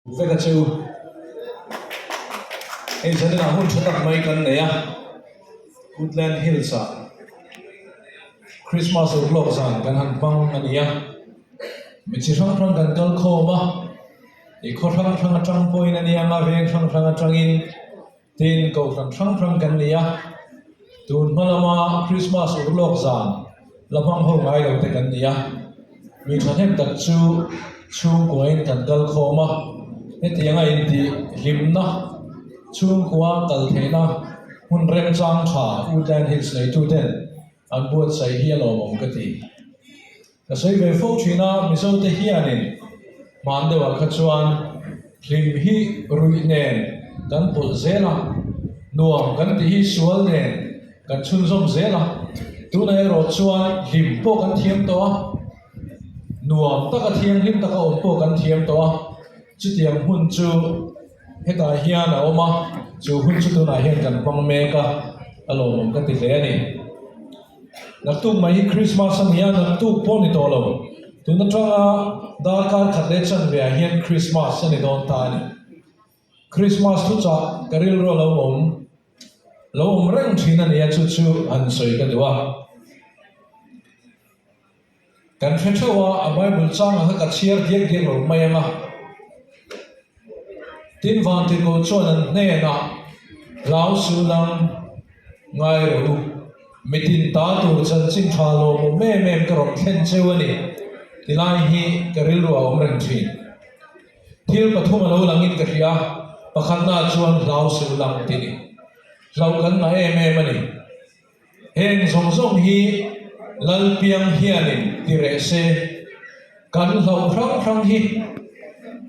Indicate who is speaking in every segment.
Speaker 1: Vek a chu hei zaninah hun tha tak mai kan nei a, Woodland Hills ah Christmas urlawk zan kan han hmang a ni a, mi chi hrang hrang kan kal khawm a, i khaw hrang hrang atang pawhin a nia nga veng hrang hrang atangin Tin, kohhran hrang hrang kan ni a, tun hma lama Krismas urlawk zan la hmang ho ngai lo te kan ni a, mi thahnem tak chu chhungkuain kan kal khawm a, hetianga intih hlimna chhungkua kal theihna hmun remchang tha Woodland Hills neituten an buatsaih hi a lawmawm ka ti. Ka sawi ve fo thin a, Mizote hianin hman deuhah kha chuan hlim hi ruih nen kan pawlh zel a, nuam kan tih hi sual nen kan chhunzawm zel a, tunah erawh chuan hlim pawh kan thiam tawh a, nuam taka thianghlim taka awm pawh kan thiam tawh a, chutiang hun chu hetah hian a awm a, chu hun chu tunah hian kan hmang mek a, a lawmawm ka ti hle a ni. Naktuk mai hi Krismas a ni a, naktuk pawh ni tawh lo. Tun atanga darkar khat leh chanve ah hian Krismas a ni dawn ta a ni. Krismas thuchah ka rilru a lo awm, lo awm reng thin a ni a, chu chu han sawi ka duh a. Kan hre theuh a, a Bible changah kha ka chhiar diak diak lo mai ang a. Tin, Vantirhkoh chuan an hnenah, Hlau su nang, ngai rawh u, mitin ta tur chanchin tha lawmawm em em ka rawn thlen cheu a ni, tilai hi ka rilru a awm reng thin. Thil pathum a lo langin ka hria, pakhatna chuan hlau su nang ti ni. Hlauh kan ngah em em a ni. Heng zawng zawng hi Lalpiang hianin ti reh se, kan hlauh hrang hrang hi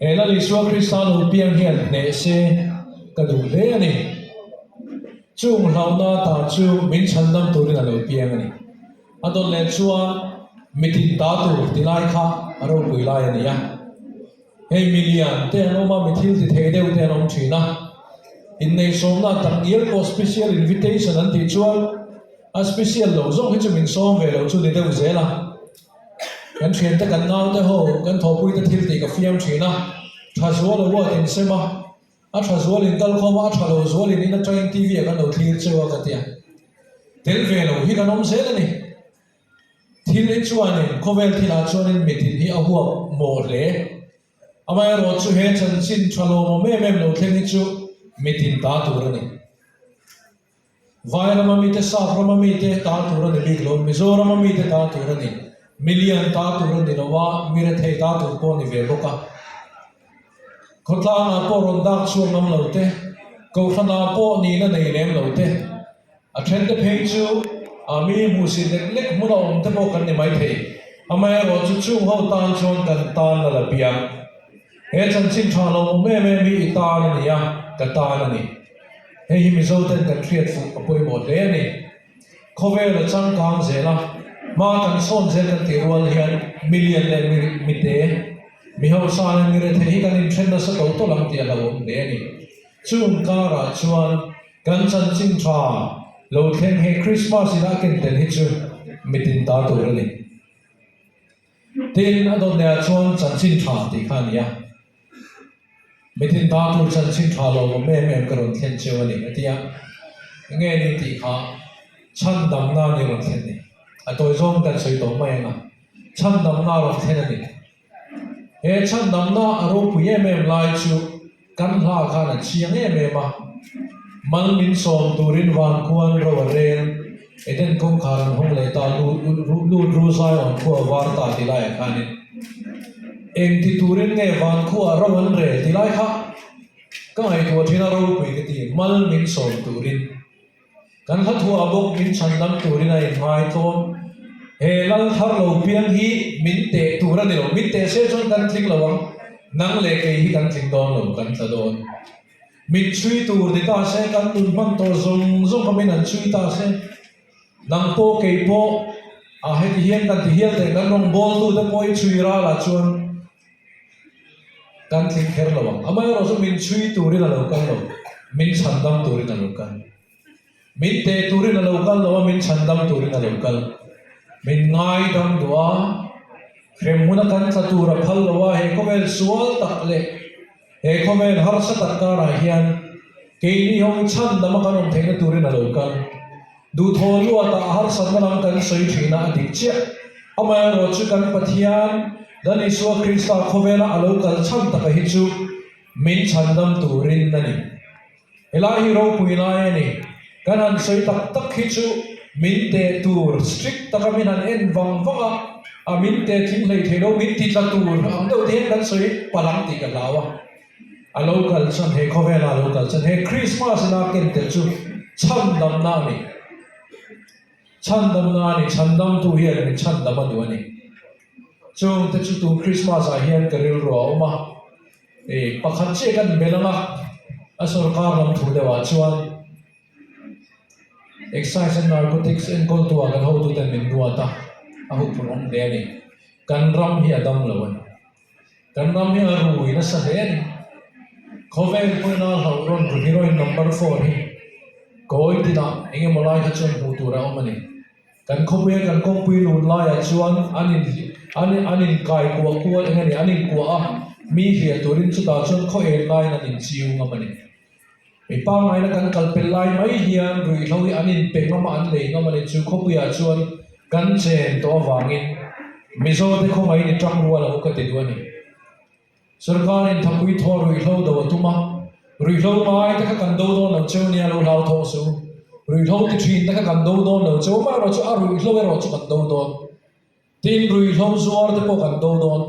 Speaker 1: he Lal Isua Krista lo piang hian hneh se ka duh hle a ni. Chung hlauhna ta chu min chhandam turin a lo piang a ni. A dawt leh chuan mitin ta tur ti lai kha a ropui lai a ni a. Hei milian te an awm a, mi thil ti thei deuh te an awm thin a. Inneihsawmna tak ngial pawh special invitation an tih chuan a special lo zawng hi chu min sawm ve lo chu ni deuh zel a. Kan thiante kan naute ho kan thawhpuite thil tih ka fiam thin a, tha zual a ruat insem a, a tha zual in kal khawm a, a tha lo zual in in atangin TV ah kan lo thlir cheu a ka ti a. Tel ve lo hi kan awm zel a ni. Thil hi chuanin khawvel thilah chuanin mitin hi a huap mawh hle. Amaherawh chu he chanchin tha lawmawm em em lo thleng hi chu mitin ta tur a ni. Vai rama mite, Sap rama mite ta tur a ni bik lo, Mizorama mite ta tur a ni. Milian ta tur a ni lo a, mi rethei ta tur pawh a ni ve bawk a. Khawtlangah pawh rawn dak chhuak ngam lo te, Kohhranah pawh nihna nei lem lo te, A thente phei chu a mi hmuhsit lek lek hmun a awm te pawh kan ni maithei. Amaherawh chu chung ho tan chuan kan tan la la piang. He chanchin tha lo awm em em hi i tan a ni a, ka tan a ni. Hei hi Mizo ten kan hriat fuh a pawimawh hle a ni. Khawvel a changkang zel a, hma kan sawn zel kan tih rual hian milian leh mite, mi hausa leh mi rethei hi kan inthen nasa tawlh tawlh ang tih a hlauhawm hle a ni. Chung karah chuan Kan chanchin tha lo thleng he Christmas in a ken tel hi chu mitin ta tur a ni. Tin, a dawt leh ah chuan chanchin tha tih kha a ni a. Mitin ta tur chanchin tha lo awm em em ka rawn thlen cheu a ni a ti a. Enge ni tih kha chhandamna a ni rawn thlen ni. A tawi zawng kan sawi tawh mai ang a. Chhandamna a rawn thlen a ni. He chhandamna a ropui em em lai chu kan hla khan a chiang em em a, mal min sawm turin van khuan ro a rel, Eden kawngkhar an hawng leh ta lut ru Zion khua var ta ti laiah khanin eng ti turin nge van khuaah ro an rel ti lai kha ka ngaihtuah thin a ropui ka ti, mal min sawm turin. Kan hla thuah bawk min chhandam turin a inngai tlawm. He lal thar lo piang hi min teh tur a ni lo. Min teh se chuan kan tling lo ang. Nang leh kei hi kan tling dawn lo, kan tla dawn. Min chhui tur ni ta se, kan nun hman tawh zawng zawng kha min han chhui ta se. Nang pawh kei pawh a heti hian kan ti hial teh, kan rawngbawltute pawh i chhui ralah chuan kan tling kher lo ang. Amaherawhchu min chhui turin a lo kal lo, min chhandam turin a lo kal. Min teh turin a lo kal lo a, min chhandam turin a lo kal. Min ngaidam duh a, hremhmun a kan tla tur a phal lo a, he khawvel sual tak leh. He khawvel harsa tak karah hian keini ho hi chhandama kan awm theihna turin a lo kal. Duhthaw luatah a harsatna lam kan sawi thin a, a dik chiah. Amaherawh chu kan Pathian, Lal Isua Krista khawvela a lo kal chhan taka hi chu min chhandam turin a ni. Helai hi ropui lai a ni. Kan han sawi tak tak hi chu min teh tur strict taka min han en vang vang a, a min teh tling hlei thei lo, min ti tla tur ang deuh te hian kan sawi palh ang tih ka hlau a. A lo kal chhan he khawvela a lo kal chhan he Krismas ina ken tel chu chhandamna a ni. Chhandamna a ni, chhandamtu hian min chhandam a duh a ni. Chungte chu tun Krismas ah hian ka rilru a awm a. Ih pakhat chiah kan bel ang a, a sorkar lam thu deuhah chuan Excise and Narcotics enkawltuah kan hotuten min ruat a, a huphurh awm hle a ni. Kan ram hi a dam lo a ni. Kan ram hi a rui nasa hle a ni. Khawvel pawhin a hlauh rawn ru heroin number four hi kawi tinah eng emaw lai kha chuan hmuh tur a awm a ni. Kan khawpuia kan kawngpui lun laiah chuan an in an an inkai kuah kual eng a ni, an inkuah a, mi hliah turin chutah chuan khaw en laiin an inchiu ngam a ni. Mi pangngaina kan kal pel lai mai hian ruihhlo hi an inpe ngam a, an lei ngam a ni. Chu khawpuiah chuan kan chen tawh avangin Mizote khawngaihin i tang rual ang u ka ti duh a ni. Sorkarin thapui thaw ruihhlo do a tum a, ruihhlo ngai te kha kan do dawn lo cheu nia lo hlau thawh suh u. Ruihhlo ti thin te kha kan do dawn lo cheu amaherawh chu a ruihhlo erawh chu kan do dawn. Tin, ruihhlo zuar te pawh kan do dawn.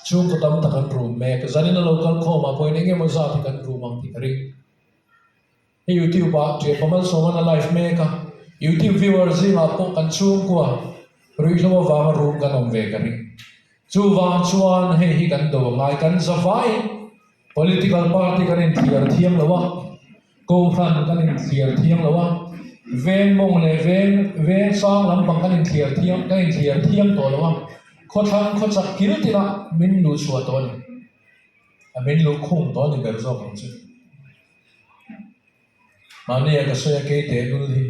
Speaker 1: Chhungkaw tam tak an rum mek. Zanin a lo kal khawmah pawhin eng emaw zat hi kan rum ang tih ka ring. Hei YouTube ah Ṭiapa Malsawman a live mek a, YouTube viewer zingah pawh kan chhungkua ruihhlo avanga rum kan awm ve ka ring. Chuvang chuan hei hi kan do a ngai, kan za vaiin political party kan inthiar thiang lo a, kohhran kan inthiar thiang lo a, veng mawng leh veng veng sang lampang kan inthiar thiang kan inthiar thiang tawh lo a, khawthlang khawchak kil tinah min luhchhuah tawh a ni. A min luhkhung tawh a ni ber zawk ang chu. Mahnia ka sawi a kei teh lul hi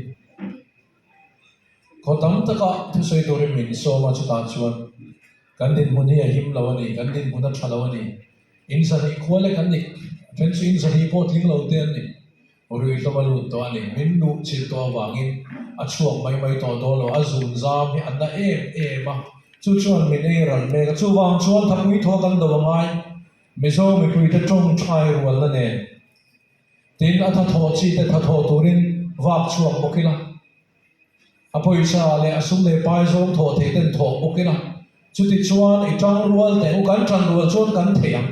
Speaker 1: khaw tam taka thusawi turin min sawm a, chutah chuan kan dinhmun hi a him lo a ni, kan dinhmun a tha lo a ni. In zahnih khua lek an ni, a then chu in zahnih pawh tling lo te an ni. Ruihhlo a lut tawh a ni, min luh chilh tawh avangin a chhuak mai mai tawh dawn lo, a zun zam hi a na em em a, chu chuan min ei ral mek a, chuvang chuan thapui thaw kan do a ngai. Mizo mipuite tawngtai rualna nen tin a thathawh chi te thathawh turin vak chhuak bawk ila, a pawisa leh a sum leh pai zawng thawh thei ten thawh bawk ila, chuti chuan i tang rual teh u, kan tan rual chuan kan thei ang.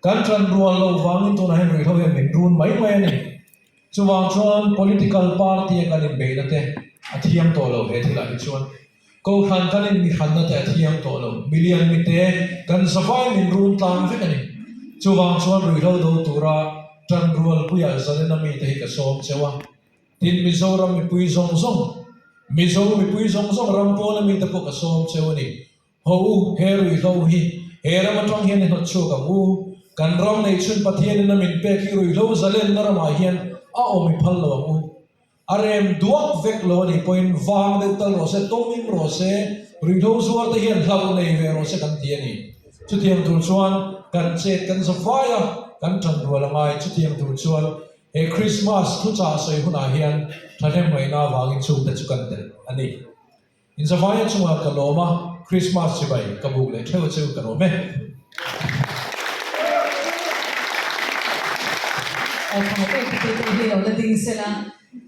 Speaker 1: Kan tan rual loh vangin tunah hian ruihhlo hian min run mai mai a ni. Chuvang chuan political party a kan inbeihna te a thiang tawh lo he thilah hi chuan Kohhran kan inmihranna te a thiang tawh lo. Milian mite kan zavai min run tlang vek a ni. Chuvang chuan ruihhlo do tura tanrualpuiah Zalena mite hi ka sawm cheu a. Tin Mizoram mipui zawng zawng, Mizo mipui zawng zawng ram pawna mite pawh ka sawm cheu a ni. Haw u, he ruihhlo hi he ram atang hian i hnawt chhuak ang u. Kan ram neih chhun Pathianin a min pek hi ruihhlo zalenna ramah hian a awm i phal lo ang u. A rem duak vek lo a nih pawhin vang deuh tal rawh se, tawmim rawh se, ruihhlo zuar te hian hlauh nei ve rawh se kan ti a ni. Chutiang tur chuan kan chet kan za fai a, kan tan rual a ngai. Chutiang tur chuan he Krismas thuchah sawi hunah hian thahnem ngaihna avangin chhungte chu kan telh a ni. Inzavaia chungah ka lawm a, Krismas chibai ka buk leh theuh a cheu ka rawm e.
Speaker 2: Aw tha em pute te hi lo la ding sela,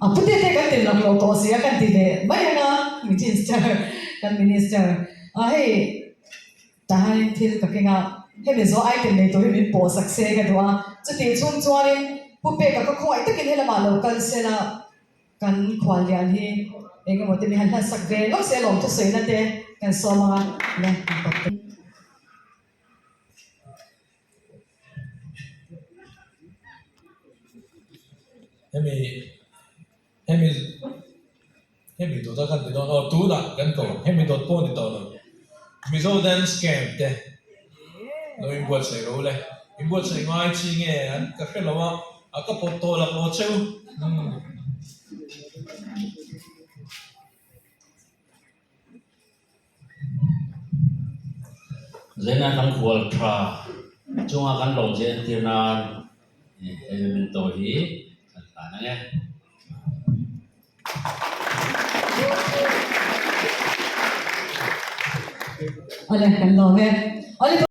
Speaker 2: a pute te kan ti lak lo tawh sia kan ti leh mai ang a, minister kan minister a hei tah hianin thil ka keng a, hemi zawh item nei tur hi min pawh sak se ka duh a, chutih chhung chuanin Pu Peka ka khawngaih takin helamah lo kal sela. Kan khuallian hi eng emaw te mi han hlan sak ve lawk se lawm thusawiina te kan sawm ang a, le han tawp te.
Speaker 1: Hemi hemi hemi dawt a kan ti dawn aw tunah kan ko ang hemi dawt pawh ni tawh lo Mizo dance camp te lo inbuatsaih ro le inbuatsaih ngai chi nge an ka hre lo a a ka pawt tawh lak lo cheu.
Speaker 3: Zaina kan khual tha. Chunga kan lawmzia entir nan he memento hi kan hlan ang e.
Speaker 2: Awle, kan lawm e. Awle.